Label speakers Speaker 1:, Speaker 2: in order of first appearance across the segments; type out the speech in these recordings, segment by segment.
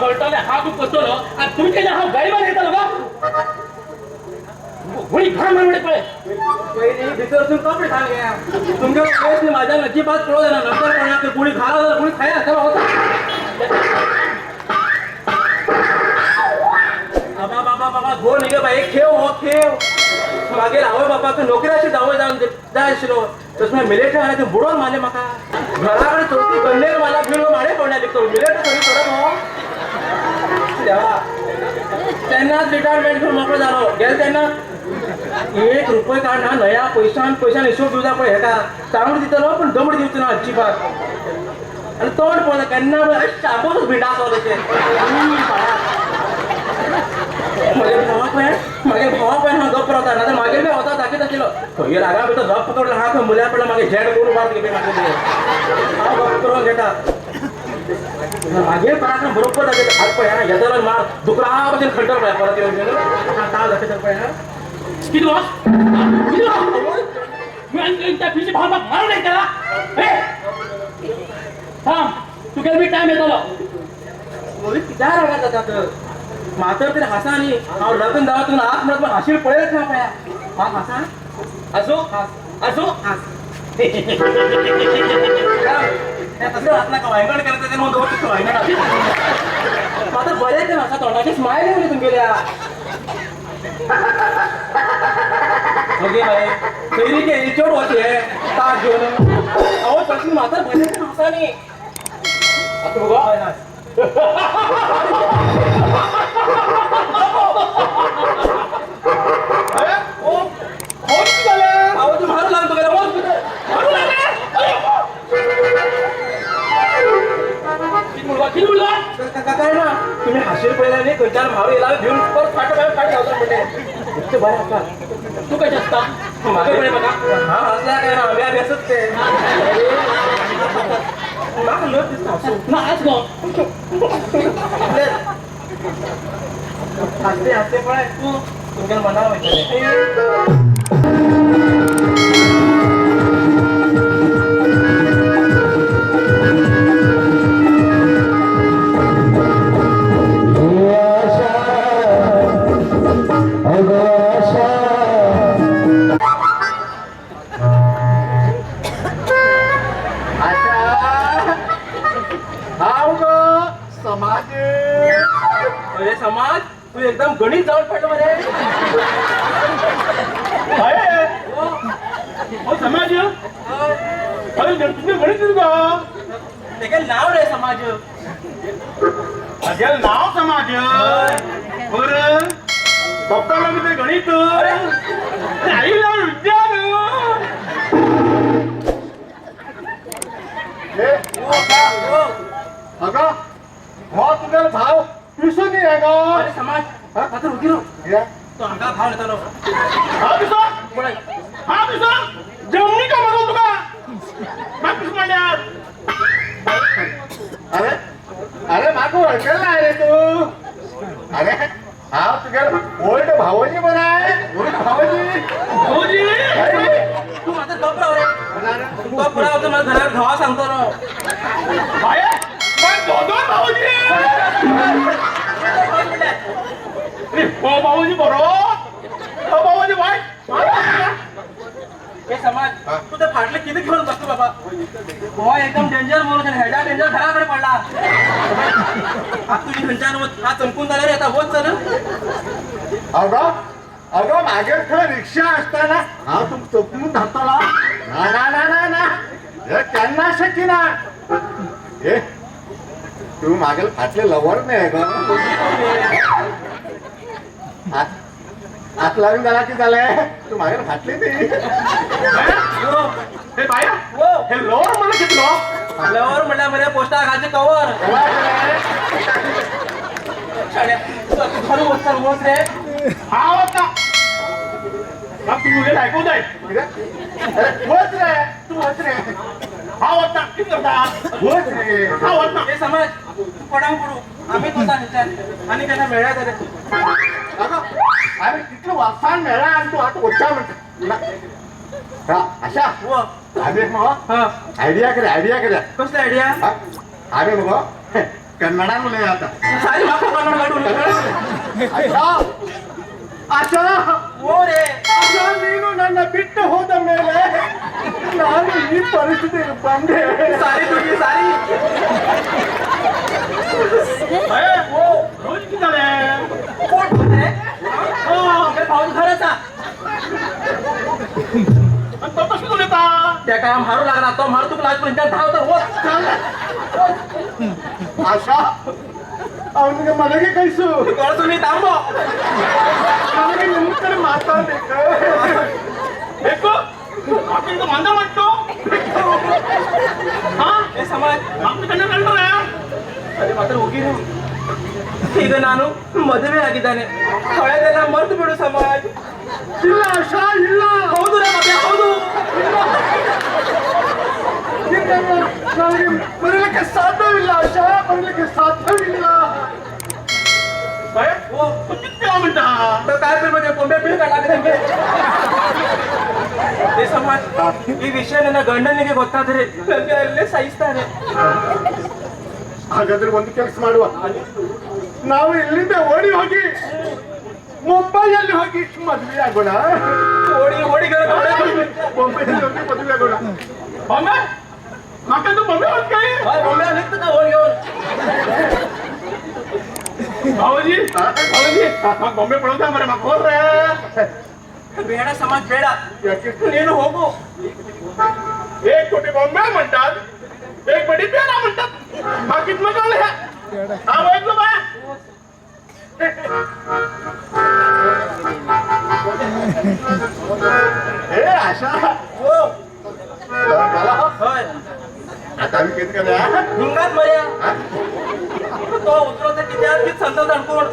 Speaker 1: कळटलें हांव तूं कसलो आनी तुमचे हांव गरिबान येतलो गो गुळी घाण मारून पळय
Speaker 2: पयलीं भितर वचून कपडे घाल घे तुमगे वेस्ट न्ही म्हाज्यान अजिबात पळोवं जायना नंतर कोणाक गुळी घाला जाल्यार गुळी खाया चला वचा. बाबा बाबा बाबा घोळ न्ही गे बाई खेव हो खेव मागीर आवय बापाक नोकरी अशी जावय जावन जाय आशिल्लो तशें मिलिटरी आहा तें बुडोवन मारलें म्हाका घरा कडेन चवथी गल्लेर मारला भिलो माडे पडल्या मिलिटरी सगळी सोडत हो देवा. तेन्नाच रिटायरमेंट घेवन मोकळो जालो गेले तेन्ना एक रुपये काडना नया पयशान पयशान हिशोब दिवचा पळय हेका तांबडी दितलो पण दमडी दिवचो ना अजिबात. आनी तोंड पळयता केन्ना शाबोच भिंडा आसलो तशें म्हगे भावा पळय मागे भावा पळय हांव गप्प रावता ना मागीर बी वता दाखयत आशिल्लो खंय रागा भितर गप्प करून हा खंय मुल्या पडला मागीर झेड करून मार घेता मागीर हांव गप्प करून घेता मागीर कोणाक बरोबर दाखयता हात पळय हा येतलो मार दुकरा भशेन खंडर पळय परत येवन ताव दाखयता पळय हा.
Speaker 1: किती बॉस किती बॉस त्या पिशी भाव मारून नाही त्याला. थांब तुका बी टायम येतलो.
Speaker 2: कित्याक रागार जाता तर मातर तरी हासा न्ही हांव लग्न जावं तुका हात म्हणत हाशीर पळयत ना पळया हा हासा
Speaker 1: असो असो
Speaker 2: हास तसं हात नाका वायंगण केलं तर म्हणून दवरतो वायंगण मात्र बरें तें म्हाका तोंडाची स्मायल येवली तुमगेल्या. ओके बाय सैरी के चोड वच हे ताक घेवन हांव तसली मात्र बरें तें हासा न्ही
Speaker 1: आतां बघा
Speaker 2: काय ना तुम्ही हाशीर पळयला न्ही खंयच्यान भाव येयला घेवन परत फाट फाट घालता म्हणटे इतकें बरें आसा.
Speaker 1: तूं कशें आसता
Speaker 2: म्हाका पळय म्हाका हांव हांसल्या काय ना आंब्या अभ्यासच ते म्हाका लज दिसता हांसूं
Speaker 1: ना हांस गो
Speaker 2: हांसते हांसते पळय तुमगेल्या मनार वयतलें.
Speaker 3: समाज
Speaker 2: अरे समाज तू एकदम गणित जाऊन पडलो मरे.
Speaker 1: हो समाज अरे तुझे गणित तुका
Speaker 2: तेगे नाव रे समाज.
Speaker 1: माझ्या नाव समाज बरं बाप्पाला मी ते गणित आईला विज्ञान.
Speaker 3: अगं हो तुझा भाव पिसू न्ही गो.
Speaker 2: अरे समाज मात्र उगी तो हांगा भाव येतलो.
Speaker 1: हा पिसो हा पिसो जमनी का म्हणून तुका म्हाका पिसू म्हणल्यार.
Speaker 3: अरे अरे म्हाका वळखलं रे तू. अरे हांव तुगे ओल्ड भावोजी बरं आहे. ओल्ड भावोजी
Speaker 1: भावोजी
Speaker 2: तू मात्र गप राव रे गप राव तर मला घरात घावा सांगतो रो.
Speaker 1: बाये दोन भावोजी. अरे हो भावोजी बरो हो भावोजी वाईट.
Speaker 2: हे समाज तू ते फाटले किती घेऊन बसतो बाबा. गोवा एकदम डेंजर म्हणून हेडा डेंजर घराकडे पडला. आता तुझी खंयच्यान हा चमकून जाणार रे आता वच चल.
Speaker 3: अगं अगं मागे खरं रिक्षा असताना हा तू चमकून धरताला ना ना ना ना ना हे त्यांना शक्य ना. हे तू मागेल फाटले लवर नाही ग. आत लागून झाला की झालंय तू मागेल फाटली नाही.
Speaker 1: हे बाया हे लवर म्हणलं कितलो
Speaker 2: लवर म्हणल्यार मरे पोस्टा घालचे कवर वच चल वच रे.
Speaker 1: हा वता तू उलयत आयकूं जाय.
Speaker 3: वच रे तू वच रे.
Speaker 1: हा वता कितें करता
Speaker 3: वच रे.
Speaker 1: हा वता.
Speaker 2: हे समाज तू पडांग पडू आम्ही वता ह्याच्यात आनी केन्ना मेळ्ळ्या जाल्यार.
Speaker 3: अगं अरे कितलं वर्सान मेळ्ळा आनी तूं आतां वच्चा म्हणटा. आशा आमी एक मगो आयडिया करया आयडिया करया.
Speaker 2: कसली आयडिया?
Speaker 3: आमी मगो कन्नडान उलय आता.
Speaker 2: सारी म्हाका कन्नड काडून.
Speaker 3: आशा, ಆಶಾ,
Speaker 2: ಓರೇ.
Speaker 3: ಆಶಾ, ನೀನು ನನ್ನ ಬಿಟ್ಟು ಹೋದ ಮೇಲೆ ನಾನು ಈ ಪರಿಸ್ಥಿತಿಗೆ ಬಂದೆ.
Speaker 2: ಸಾರಿ ತುಗಿ ಸಾರಿ.
Speaker 1: रोज किती झाले?
Speaker 2: कोण बोलते? भाऊन खरंच.
Speaker 1: आणि तो कसं उलयता?
Speaker 2: त्या काय मारू लागला तो मारू तुका लागला धाव तर वच.
Speaker 3: ಆಶಾ, ಅವನಿಗೆ ಮನೆಗೆ ಕಳಿಸು.
Speaker 2: ಕಳ್ಸು ನೀ ತಾಂಬೋ.
Speaker 3: ನನಗೆ ನಿನ್ನ ಕಡೆ ಮಾತಾಡ್ಬೇಕು.
Speaker 1: ಬೇಕು आपली मांदा वाटतो हा.
Speaker 2: ಏ ಸಮಾಜ.
Speaker 1: आपली ಕಣ್ಣು ಕಂಡ್ರೆ.
Speaker 2: ಅದೇ ಮಾತ್ರ ಹೋಗಿರು. ಈಗ ನಾನು ಮದುವೆ ಆಗಿದ್ದಾನೆ, ಹಳೆದೆಲ್ಲ ಮರೆತು ಬಿಡು ಸಮಾಜ.
Speaker 3: ಇಲ್ಲ ಆಶಾ, ಇಲ್ಲ.
Speaker 2: ಹೌದು ರೇ ಮಗ, ಹೌದು.
Speaker 3: ನಿನ್ನನ್ನು ನನಗೆ ಬರಲಿಕ್ಕೆ ಸಾಧ್ಯವಿಲ್ಲ ಆಶಾ, ಬರಲಿಕ್ಕೆ ಸಾಧ್ಯವಿಲ್ಲ.
Speaker 1: साहेब,
Speaker 2: हो.
Speaker 1: तो किती वेळा म्हणता?
Speaker 2: तर काय पण म्हणजे कोंब्या बिल काढला ते ಸಮಾಜ. ಈ ವಿಷಯ ನನ್ನ ಗಂಡನಿಗೆ ಗೊತ್ತಾದ್ರೆ ನನಗೆ ಅಲ್ಲೇ ಸಹಿಸ್ತಾನೆ.
Speaker 3: ಹಾಗಾದ್ರೆ ಒಂದು ಕೆಲಸ ಮಾಡುವ, ನಾವು ಇಲ್ಲಿಂದ ಓಡಿ ಹೋಗಿ ಮುಂಬೈಯಲ್ಲಿ ಹೋಗಿ ಮದುವೆ ಆಗೋಣ.
Speaker 2: ಓಡಿ ಓಡಿ
Speaker 3: ಮುಂಬೈಯಲ್ಲಿ ಹೋಗಿ ಮದುವೆ ಆಗೋಣ.
Speaker 1: बॉम्बे माका तू बॉम्बे होत काय?
Speaker 2: ಬೊಂಬೆ ನಿಂತ ಓಡಿ ಓಡಿ.
Speaker 1: भाऊजी, भाऊजी, मग बॉम्बे पळवता मरे, मग कोण रे?
Speaker 2: ಬೇಡ ಸಮಾಜ, ಬೇಡ.
Speaker 3: ಯಾಕೆ?
Speaker 2: ನೀನು ಹೋಗು.
Speaker 1: एक कोटी बॉम्बे म्हणतात, एक कोटी पेरा म्हणतात, बाकी मग हा ऐकलो बा.
Speaker 3: ए आशा.
Speaker 2: हो.
Speaker 3: झाला?
Speaker 2: होय.
Speaker 3: आता आम्ही किती करूया?
Speaker 2: हिंगात मर्या तो उतरो तर कित्याक कित संत कोण.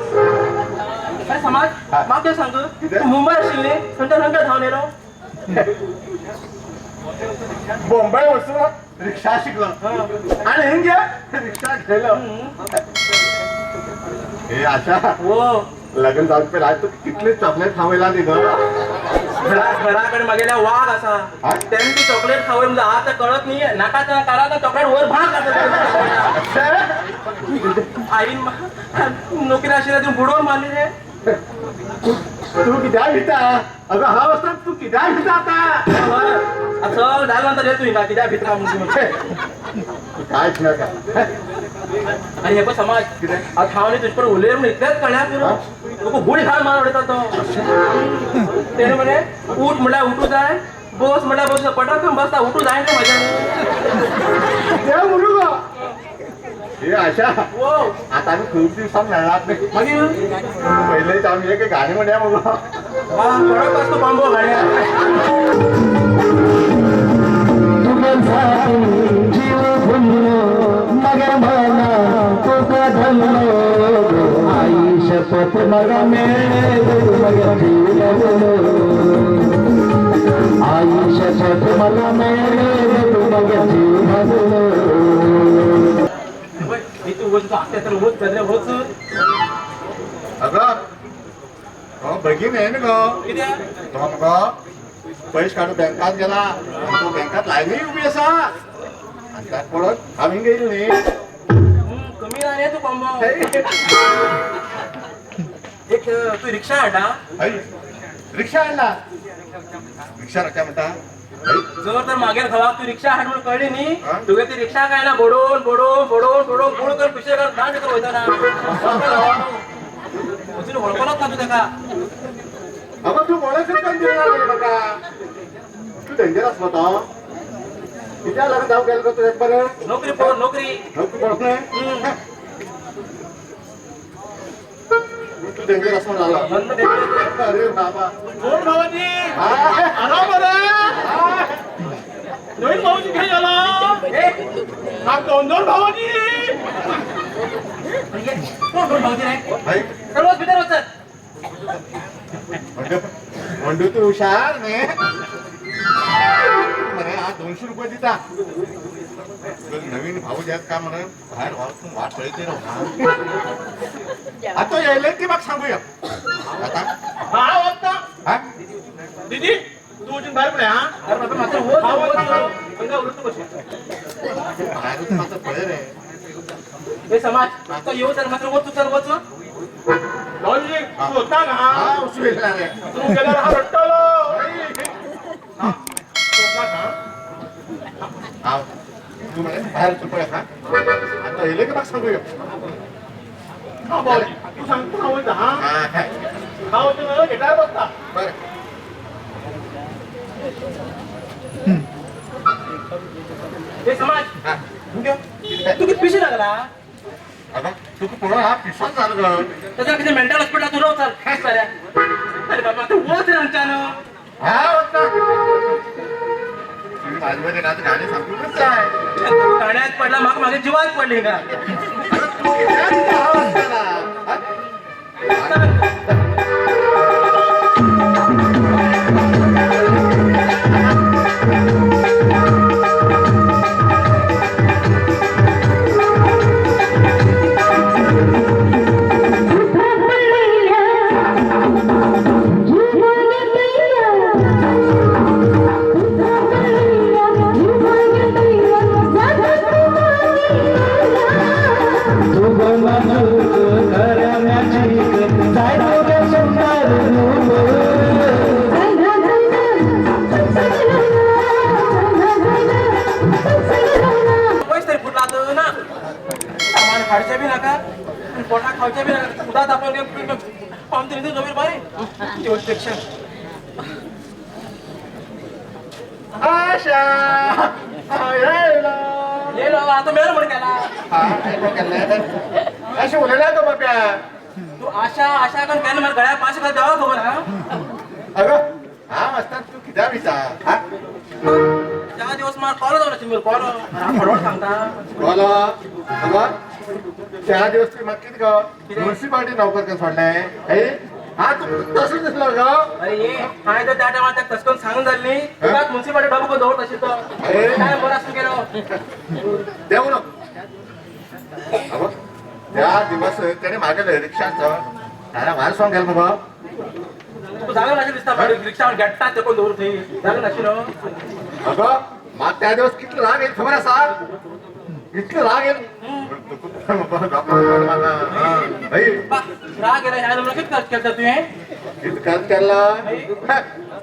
Speaker 2: अरे समाज, म्हाका सांग, तूं मुंबय आशिल्ली थंय थंय धांवन येयलो?
Speaker 3: बॉम्बे वचून रिक्षा शिकलो आणि हिंगे रिक्षा गेलो. हे आशा.
Speaker 2: हो.
Speaker 3: लग्न जावन पयलीं हांवें तुका कितले चॉकलेट खावयला न्ही गो.
Speaker 2: घराकडे मागेल्या वाघ असा, तेणे ती चॉकलेट खावय म्हणजे आतां कळत न्ही नाका त्या काराचा चॉकलेट वर भाग. आईन नोकरी आशिल्ल्या ती बुडोवन मारली रे.
Speaker 3: तू कित्याक भिता? अगं हांव आसतना तू कित्याक भिता आतां?
Speaker 2: चल जालें नंतर रे तूं हिंगा कित्याक भिता म्हणून.
Speaker 3: तू कांयच नाका.
Speaker 2: आनी हे पळय समाज,
Speaker 3: कितें?
Speaker 2: आतां हांव न्ही तुजे कडेन उलय म्हूण इतलेंच कळ्ळ्यार पुरो, तुका गुळी घाल मार उडयता तो. तेणें म्हळें उठ म्हणल्यार उठू जाय, बस म्हणल्यार बस, पटक बसता उठू जाय न्ही म्हज्यान.
Speaker 3: देव म्हणू गो. हे आशा.
Speaker 2: हो.
Speaker 3: आता आम्ही खूप दिवसांनी मेळ्ळात न्ही.
Speaker 2: मागीर
Speaker 3: पयलेच आमी एक गाणी म्हणया मगो.
Speaker 2: वा कडक आसतो बांबो गाड्या.
Speaker 4: जीव भुललो मगर मना तुका धरलो, आई शपथ मग मेळे मग जीव लवलो, आई शपथ मग मेळे मग जीव भरलो.
Speaker 2: तू वच आत्या तर वच चल्ले वच.
Speaker 3: अगं हो बेगीन येना गो.
Speaker 2: कित्याक?
Speaker 3: तो मगो पयशे काडून बँकात गेला आनी तो बँकात लायनी उबी आसा आनी ताका पळोवन हांव हिंगा येयलो न्ही.
Speaker 2: कमी ना रे तूं बांबो. एक तूं रिक्षा हाडटा?
Speaker 3: हय, रिक्षा हाडला. रिक्षा काय म्हणटा?
Speaker 2: जर तर मागेर घोवाक तूं रिक्षा हाड म्हणून कळ्ळी न्ही,
Speaker 3: हा?
Speaker 2: तुगे ती रिक्षा काय ना बडोवन बडोवन बडोवन बडोवन गुळ कर पिशे कर दांड भितर वयतना अजून वळखलोच ना तूं ताका.
Speaker 3: अगं तूं वळखच करून दिना रे म्हाका. तूं डेंजरस मो तो. कित्याक लागून जावंक गेलो गो तुजें बरें?
Speaker 2: नोकरी पळोवन नोकरी.
Speaker 3: नोकरी पळोवन न्ही? तूं डेंजरस म्हण जालो. अरे बाबा.
Speaker 1: कोण भावाजी?
Speaker 3: हा?
Speaker 1: आराम रे. नवीन भाऊजी काय झाला? हा दोन दोन भावाजी.
Speaker 2: कोण कोण भाऊजी रे?
Speaker 3: भाई.
Speaker 2: चल वच भितर वच.
Speaker 3: म्हणजे तू हुशार न्ही मरे. हा 200 रुपये दिता नवीन भाऊ द्यात का म्हणे बाहेर वचून वाट पळयते रे. आता येयले की म्हाका सांगूया आता.
Speaker 1: हा वता.
Speaker 3: हा.
Speaker 1: दीदी तू वचून भायर पळय हा.
Speaker 2: अरे बाबा मात्र वच वच हांगा उरता कशें.
Speaker 3: बाहेर वचून मातसो पळय रे.
Speaker 2: हे समाज तो येऊ चल मात्र वचू चल वचू.
Speaker 1: भाऊजी तू होता ना?
Speaker 3: हा उसवेल रे.
Speaker 1: तू गेल्यावर हा रट्टलो.
Speaker 3: हा तू म्हणे बाहेर चल पळ हा. आता येले का सांगूया.
Speaker 1: हा भाऊजी तू सांगतो ना वयता हा.
Speaker 3: हा
Speaker 1: हा होते मला घेटार बसता.
Speaker 3: बरं.
Speaker 2: हे समाज
Speaker 3: हा
Speaker 2: तू किती पिशी लागला?
Speaker 3: अगं तुका पुढं हा पिसच झालं ग.
Speaker 2: त्याच्या किती मेंटल हॉस्पिटल तू राव चल. अरे बाबा तू वच रे आमच्यानं.
Speaker 3: हा होता. तुम्ही माझ्यामध्ये नाच गाणे सांगूनच जाय.
Speaker 2: गाण्यात पडला माग मागे जीवात पडली का?
Speaker 3: अगं तू किती आवाज केला? हा?
Speaker 2: पैसे तरी फुटला तर ना सामान खायचे बी नका आणि पोटा खायचे बी नका. उदात आपण पाम तरी जमीन बारे तेवढी.
Speaker 3: आशा
Speaker 2: ये आता मेळ म्हण केला.
Speaker 3: अशी उलयला गो बाप्या.
Speaker 2: तू आशा आशा करून काय मला गळ्या पाच घाल द्यावा खबर हा.
Speaker 3: अगं हा मस्तान तू किती विचार हा?
Speaker 2: चार दिवस मला कॉल जाऊन असेल कॉल फडवड सांगता.
Speaker 3: बोला अगं चार दिवस तुम्ही मग किती ग म्युन्सिपाल्टी नोकर का सोडलाय? हा तू तसं दिसलं ग.
Speaker 2: अरे ये काय तर त्या टायमात त्या कस सांगून झाली तुला म्युन्सिपाल्टी डबू कोण दौडत असेल तर काय बरं असं केलं
Speaker 3: देऊ ना. अगं त्या दिवस त्याने मागे रिक्षाचं त्याला मला सांग गेलं बाबा.
Speaker 2: तू जागा नसेल दिसता रिक्षा गट्टा ते कोण दौडत जागा नसेल.
Speaker 3: अगं मग त्या दिवस किती राग येईल खबर असा इतकं राग येईल.
Speaker 2: राग गेला ह्या किती खर्च केला तुम्ही?
Speaker 3: किती खर्च केला?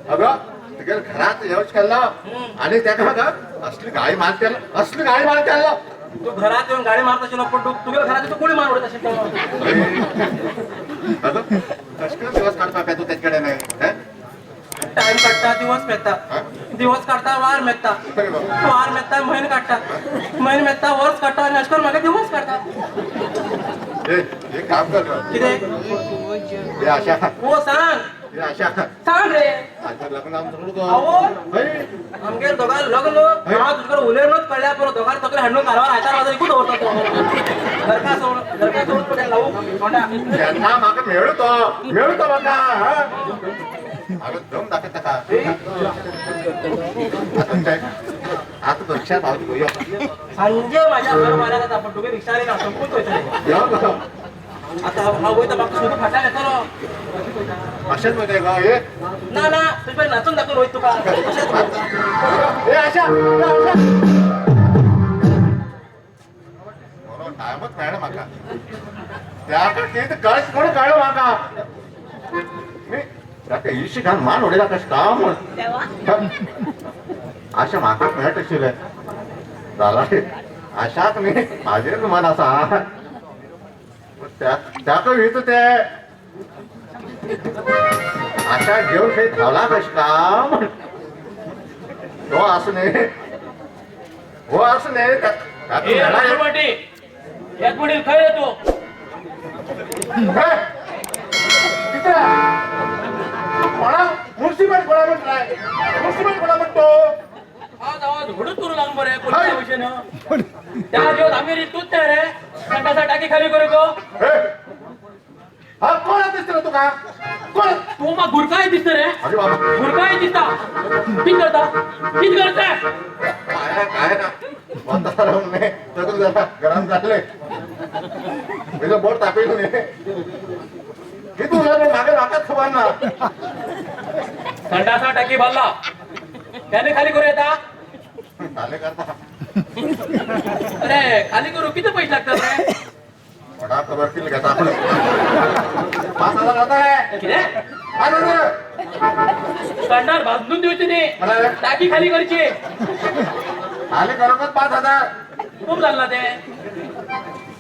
Speaker 3: अगं तिकडे घरात येऊच केला आणि त्या का असली गाडी मार त्याला असली गाडी मार त्याला.
Speaker 2: तू घरात येऊन गाडी मारत असेल पण तू तुझ्या घरात तू कोणी मारत असेल?
Speaker 3: अगं कष्ट दिवस काढता तू त्याच्याकडे नाही.
Speaker 2: टाइम काढता दिवस मेहता दिवस काढता वार मेहता वार मेहता महिने काढता महिने मेहता वर्ष काढता आणि अशकर मागे दिवस काढता.
Speaker 3: एक काम कर
Speaker 2: किती
Speaker 3: आशा
Speaker 2: हो सांग
Speaker 3: आशा
Speaker 2: सांग रे.
Speaker 3: लग्न
Speaker 2: अहो आमगे दोघा लग्न हा तुझ्याकडे उलेरनच कळल्या परत दोघा तकले हाडून कारवार आयतार बाजार इकून दवरतात घरका सोड घरका सोड पडेल लावू
Speaker 3: त्यांना माका मिळतो मिळतो माका. अगं दम दाखवता का आता रिक्षा पावती
Speaker 2: संजय माझ्या घर मारायला आपण तुझे रिक्षा रे संपून तो आता हा वय तर माका शोधून फाटला येतो
Speaker 3: अशाच मध्ये का हे
Speaker 2: ना ना तुझ्या नाचून दाखवून होईल तुका.
Speaker 3: ए आशा आशा बरोबर टायमच मॅडम माका त्याकडे ते कळ कोण काढ माका मी ताका इशी घाल मान उडयला कशें काम म्हण आशा म्हाका मेळट आशिल्लें जाला आशाक न्ही म्हाजेर मन आसा ताका वित ते आशा घेवन खंय धांवला कशें काम तो आसूं न्ही हो आसूं न्ही
Speaker 2: एक वडील खंय रे तू?
Speaker 3: कोणा मुन्सिपाल कोणा म्हटलाय मुन्सिपाल कोणा म्हणतो?
Speaker 2: आज आवाज हुडूच करू लागून बरे पोलिसा विषयनं त्या दिवस आम्ही तूच नाही रे संडासा टाकी खाली करू गो.
Speaker 3: हा कोण दिसतो रे तुका? कोण
Speaker 2: तू मग गुरकाय दिसत रे.
Speaker 3: अरे बाबा
Speaker 2: गुरकाय दिसता किती करता किती करता
Speaker 3: काय ना काय ना वातावरण नाही तर जरा गरम झाले मी बोट तापेल नाही किती उलट मागे माका खबर ना.
Speaker 2: संडासा टाकी भरला त्याने खाली करू येता
Speaker 3: झाले करता.
Speaker 2: अरे खाली करू किती पैसे लागतात रे?
Speaker 3: खबर कितले घेता आपण. 5,000 जाता रे.
Speaker 2: कितें?
Speaker 3: 5,000.
Speaker 2: कंडार भाजून दिवची न्ही.
Speaker 3: म्हणाले
Speaker 2: टाकी खाली करची.
Speaker 3: खाली करूकच 5,000.
Speaker 2: खूप झालं ना ते.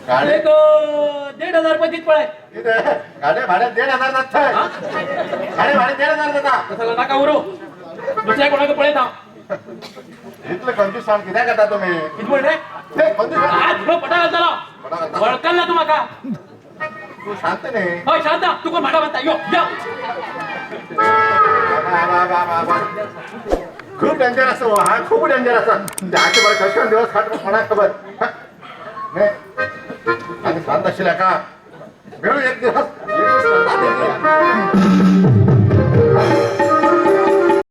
Speaker 3: गाडी
Speaker 2: एक 1,500 रुपये दीत पळय.
Speaker 3: किती? गाडी भाडे 1,500 जात.
Speaker 2: हा?
Speaker 3: गाडी भाडे 1,500 जाता.
Speaker 2: तसं नाका उरू, दुसऱ्या कोणाक पळयत हांव.
Speaker 3: इतलं कंजूस कित्याक करता तुम्ही?
Speaker 2: कितें म्हण रे?
Speaker 3: ते कंजूस.
Speaker 2: आज तुका पटा घालतलो.
Speaker 3: पटा घालता.
Speaker 2: वळखल ना तूं म्हाका.
Speaker 3: तू शांत नाही.
Speaker 2: हय शांत, तुका माडा बांदता यो यो.
Speaker 3: बा, बा, बा, बा, बा. खूप डेंजर असं हो, हा खूप डेंजर असं त्याचे बरं कशा दिवस खाट कोणाक खबर. हा? नाही आणि शांत असेल का मिळू एक दिवस, एक दिवस करता ते.